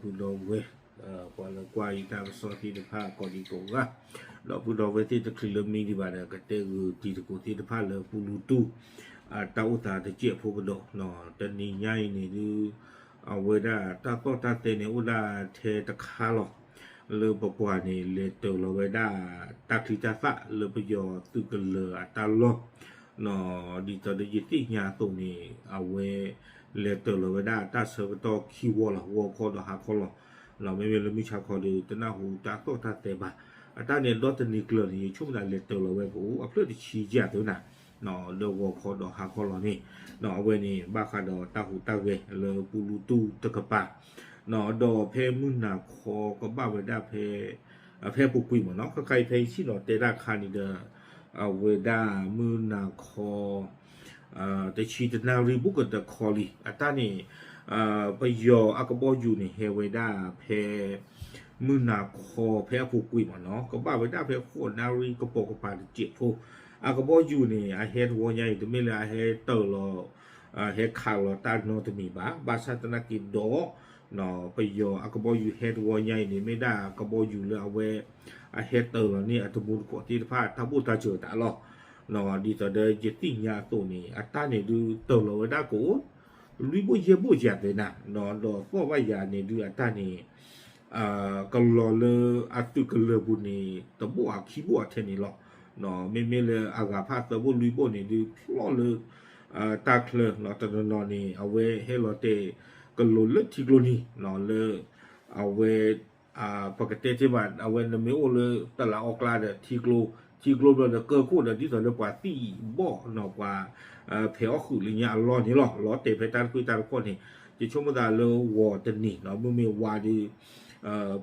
ဒီပုၢ်ဒီဝဲၢ် ပှၤလၢကွၢ်ယတၢ်ကစီၣ်သ့ၣ်တဖၣ်ကိးဒံကိးဂၤ, ဒီပုၢ်ဒီဝဲၢ်သ့ၣ်တချုးလၢမံဒံးဘၣ်ဒီး ကတဲဂုာ်တံၤသကိးသ့ၣ်တဖၣ်လၢပူလူတူၢ် တၢ်အိၣ်သးတစဲးဖိကဒီး, တနံၤညါအံၤန့ၣ်ဒုး အဝဲဒၣ်တၢ်သီၣ်တၢ်သဲန့ၣ်အိၣ်ဒၣ်ထဲတခါလီၤ. လၢပပှၤန့ၣ် လဲၤတၢၤလီၤဝဲဒၣ် တၢ်ချံတၢ်သၣ်လၢပယီၤသုးကလၢၤအတၢ်လီၢ် ဒ်သိးဒီးယသ့ၣ်ညါအသိးန့ၣ် အဝဲ လဲၤတၢၤလီၤဝဲဒၣ်တၢ်ဆၢကတီၢ်ခံဝီလီၤ, ဂီၤခီဒီးဟါခီလီၤ. မ့မ့ၢ်လၢမုၢ်ဆါခီဒီး တနၢ်ဟူတၢ်သီၣ်တၢ်သဲဘၣ်. အတၢ်န့ၣ်ဒီတနံၤကျၢၤန့ၣ် ယဆိကမိၣ်သးလဲၤတၢၤလီၤဝဲကအိၣ်အဖျၢၣ်တဆံယဲၢ်သ့နၤ, လၢဂီၤခီဒီးဟါခီလီၤန့ၣ်, အဝဲန့ၣ်ဘၣ်ဃးဒီးတၢ်ဟူးတၢ်ဂဲၤလၢပူလူတူၢ်တကပၤ ဒီးဖဲမုၢ်နၤခီကဘၣ်ဝဲဒၣ်ဖဲ ဖဲအပူၤကွံာ်မ့ၢ်နီၤ, ခဲခါအံၤဖဲယဆ့ၣ်နီၤတဲတၢ်ခါန့ၣ်ဒီး အဝဲဒၣ်မုၢ်နၤခီ တဆံတနၣ်ရံၣ်ဘူးကတၢၢ်ခီလံ. အတၢ်န့ၣ် ပယီၤအကဘီယူၤန့ၣ် ဟဲဝဲဒၣ်ဖဲ မုၢ်နၤခီဖဲအပူၤကွံာ်မ့ၢ်နီၤ, ကဘၣ်ဝဲဒၣ်ဖဲဃိးနၣ်ရံၣ်ကပိာ်ကပၤတစဲးဖိ, အကဘီယူၤန့ၣ် အဟဲတဝီညါအံၤ တမ့ၢ်လၢအဟဲတၢၤလီၤ ဟဲခးလီၤတၢ်နီတမံၤဘၣ်. ဘၣ်ဆၣ်သနာ်က့ဒီး ပယီၤအကဘီယူၤဟဲတဝီညါအံၤန့ၣ် မ့ၢ်ဒၣ်ကဘီယူၤလၢအဝဲ အဟဲတၢၤလီၤန့ၢ်အတမူတကိးသ့ၣ်တဖၣ် တၢ်ဘိၣ်တၢ်စၢၤတၢ်လီၤ. ဒ်သိးဒီးယသ့ၣ်ညါအသိးန့ၣ် အတၢ်န့ၣ်ဒုးတၢၤလီၤဝဲဒၣ်ကအိၣ် လွံၢ်ဘိၣ်ယဲၢ်ဘိၣ်ယၤသ့နၤ, ဒီးသီၣ်ဘၣ်ယၤန့ၣ်ဒုးအတၢ်န့ၣ် ကလီၤလၢအသုးကလၢၤပူၤန့ၣ် တဘိၣ်အခံဘိၣ်အထဲန့ၣ်လီၤ. မ့မ့ၢ်လၢအဂၤဖးသၢဘိၣ်လွံၢ်ဘိၣ်န့ၣ်ဒုးဖျီၣ်လၢ တၢ်ချၢ တနီၤနီၤန့ၣ် အဝဲဟဲလီၤတဲာ်ကလိၤလၢထံကျိနံၤ လၢ အဝဲ ပကတဲတ့ၢ်ဘၣ် အဝဲနမ့ၢ်အိၣ်လၢတလးအီကျါဒီးထံကျိ ထံကျိဘျီဒီးကၢၢ်ခိၣ်ဒီး ဒ်သိးလၢပှၤသံၣ်ဘီၣ်နီၤ ပှၤ ဖဲးအီၣ်ဃုာ်လၢညါအလီၢ်န့ၣ်လီၤ. လီၤတဲာ်ဖဲတၢ်တကွံတၢ်တခီၣ်န့ၣ် ယဆိကမိၣ်သးလၢဝီၤတနံၤနီၤ မ့မ့ၢ်ဝါဒီး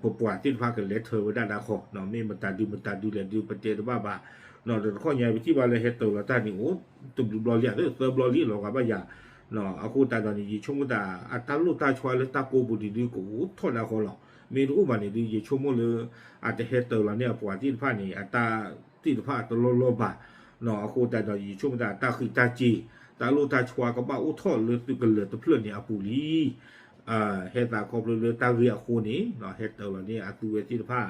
ပပှၤသ့ၣ်တဖၣ်ကလဲၤထၢဝဲဒၣ်ဒၣ်ခီနီၤ မ့ၢ်မတၤဒုမတၤဒုလဲၣ်ဒုးပတဲတဘၣ်ဘၣ်နီၤ. ဒီးတခီညါပထံၣ်ဘၣ်လၢဟဲတၢၤလီၤတၢ်န့ၣ်အိၣ် တဘျုးဘျီလံသၢဘျီလံလီၤဂာ်ဘၣ်ယၤ အဃိသတးဒီးန့ၣ် ယဆိကမိၣ်သး အတၢ်လိၣ်တၢ်ဆွါလၢတၢ်ကိးပူၤန့ၣ်ဒုးကအိၣ်ထီၣ်ဒၣ်ဃီလီၤ. မ့ၢ်တအိၣ်ဘၣ်န့ၣ်ဒုး ယဆိကမိၣ်လၢ အတဟဲတၢၤလီၤန့ၢ်အပှၤသ့ၣ်တဖၣ်န့ၣ် အတၢ်သ့ၣ်တဖၣ်အတလီၢ်လီၢ်ဘၣ်နီၤ. အဃိသတးဒီး ယဆိကမိၣ်သးတၢ်ဃံးတၢ်စ့ၤ တၢ်လိၣ်တၢ်ဆွါကဘၣ်အိၣ်ထီၣ်လၢသုးကလၢၤတဖျၢၣ်န့ၣ်အပူၤလံ ဟဲသးခီဖျိလၢတၢ်ဂ့ၢ်အဃိန့ၣ် ဟဲတၢၤလီၤန့ၢ်အသုဝဲသ့ၣ်တဖၣ်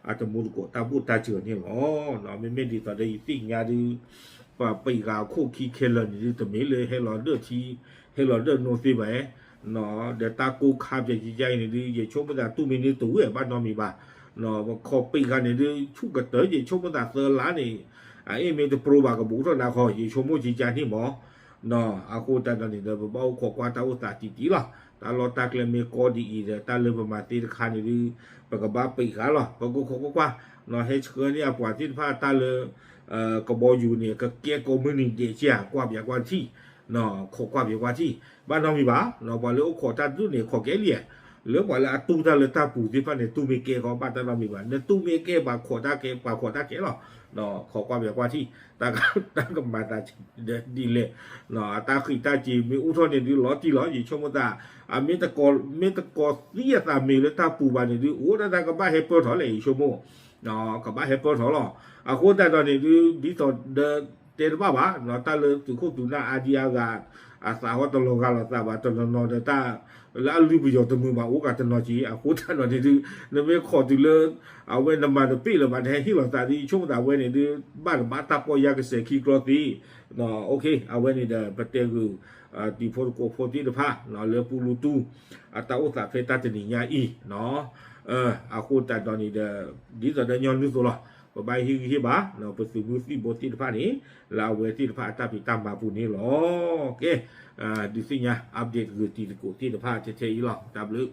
အတမူတကိးတၢ်ဘိၣ်တၢ်စၢၤန့ၣ်လီၤ. မ့မ့ၢ်ဒ်သိးဒီးယသ့ၣ်ညါဒုး ပှၤပံးဂၤအခိၣ်ခံခဲလၢာ်န့ၣ်ဒုး တမ့ၢ်လၢဟဲလီၤဒၢၣ်ထံ ဟဲလီၤဒၢၣ်နိသ့ဘၣ် ဒီးတၢ်ကိၢ်ခါပၠးကကါအံၤန့ၣ်ဒုး ယဆိကမိၣ်သးတူၢ်မ့ၢ်န့ၢ်တဝဲဘၣ်နီတမံၤဘၣ်. ပခိးပံးဂၤန့ၣ်ဒုး ဆူၣ်ကတၢၢ် ယဆိကမိၣ်သးသၢလါန့ၣ် အအ့ၣ်မ့ၢ်တပြိဘၣ်ကဘူးထီၣ်နၤခီ ယဆိကမိၣ်ကကါန့ၣ်မး အဃိသတးဒီးန့ၣ်ဒီး ပဘၣ်အိၣ်ခိးကွၢ်တၢ်အိၣ်သးတံၢ်တံၢ်လီၤ. တၢ်လီၢ်တၢ်ကျဲမ့ၢ်ကီဒ်အံၤဒီး တၢ်လၢပမၤသ့တခါန့ၣ်ဒုး ပကဘၣ်ပံးဂၤလီၤ. ပကခိးကွၢ်ကွၢ် ဟဲဆှၢန့ၢ်အပှၤသ့ၣ်တဖၣ်တၢ်လၢ ကဘီယူၤန့ၣ် ကကဲကိးမုၢ်နံၤဒဲးကၢ် ကွၢ်ပၠးကွၢ်ထံၣ် ခိးကွၢ်ပၠးကွၢ်ထံၣ် ဘၣ်နီတမံၤဘၣ်. ပှၤလၢအိၣ်ခိးတၢ်ဒုးန့ၣ် ခိးကဲလံ လၢပှၤလၢအတူၢ်တၢ်လၢတၢ်ပူၤသ့ၣ်တဖၣ်န့ၣ် တူၢ်မ့ၢ်ကဲဃီ ဘၣ်တၢ်နီတမံၤဘၣ်. နတူၢ်မ့ၢ်ကဲ ပှၤခိးတၢ်ကဲ ပှၤခိးတၢ်ကဲလီၤ. ခိးကွၢ်ပၠးကွၢ်ထံၣ် တၢ်ကမၤသးဒ်လဲၣ် အတၢ်ဃံးတၢ်စ့ၤမ့ၢ်အိၣ်ထီၣ်န့ၣ်ဒုးလီၤတံၢ်လီၤ ယဆိကမိၣ်သး မ့ၢ်တကိးသံအသးမ့ၢ်လၢတၢ်ပူၤဘၣ်န့ၣ်ဒုး အိၣ်ဒၣ်တၢ်ကဘၣ်ဟဲပၢၢ်ထီၣ်လဲၣ် ယဆိကမိၣ် ကဘၣ်ဟဲပၢၢ်ထီၣ်လီၤ. အဃိသတးဒီးန့ၣ်ဒုး ဒ်သိးဒီးတဲတဘၣ်ဘၣ် တၢ်လၢသုးခိၣ်သုးနၢ်အါဒံအါဂၤ အသးဟီတလီၤဂာ်လိာ်သးဘၣ် တနီၤနီၤဒီးတၢ် လၢအလုၢ်ပယီၤတမုာ်ဘၣ်အိၣ်ကးတနီၤက့ အဃိသတးဒီးန့ၣ်ဒုး နမ့ၢ်ခိးတုၤလၢ အဝဲနမၤတပ့ၢ်လၢၤဘၣ် နဟဲဟ့ၣ်လီၤသးဒ် ယဆိကမိၣ်သးဝဲန့ၣ်ဒုး ဘၣ်တဘၣ်တၢ်ပီၢ်ယၢ်ကစဲးခံကျီသ့ အဝဲန့ၣ်ဒီး ပတဲဂုာ် တံၤဖိသကိးဖိသ့ၣ်တဖၣ် လၢပူလူတူၢ် အတၢ်အိၣ်သးဖဲတၢ်တနံၤညါအံၤ အဃိသတးဒီးန့ၣ်ဒီး ဒ်သိးဒီးညီနုၢ်သိးလီၤ ပဘၣ်ဟ့ၣ်ဂံၢ်ဟ့ၣ်ဘါ ပသုးမုၢ်သံၣ်ဘိသ့ၣ်တဖၣ်န့ၣ် လၢအဝဲသ့ၣ်တဖၣ်အတၢ်ဖံးတၢ်မၤပူၤန့ၣ်လီၤ. ကဲ ဒုးသ့ၣ်ညါ update ဂုာ်တံၤသကိးသ့ၣ်တဖၣ်ထဲထဲအံၤလီၤ တၢ်ဘျုး